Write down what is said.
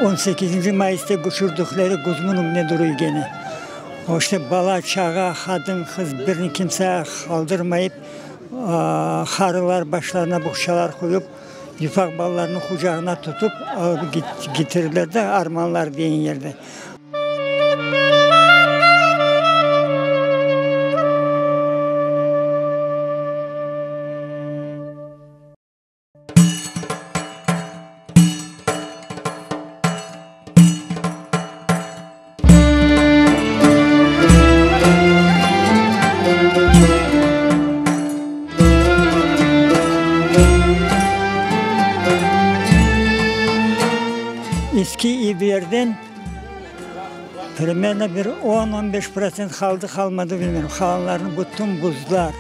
On sekizinci mayısta köçürdikleri közümiñ ögünde duruy gene. O işte bala-çağa, qadın-qız birini kimse qaldırmayıp, qarılar başlarına boğçalar qoyıp, ufaq balalarnı qucağına tutıp alıp ketirdiler de armanlar degen yerde. Eski evlerden primerno bir on, on beş protsent qaldı, qalmadı bilmeyim. Qalanlarını bütün buzdılar.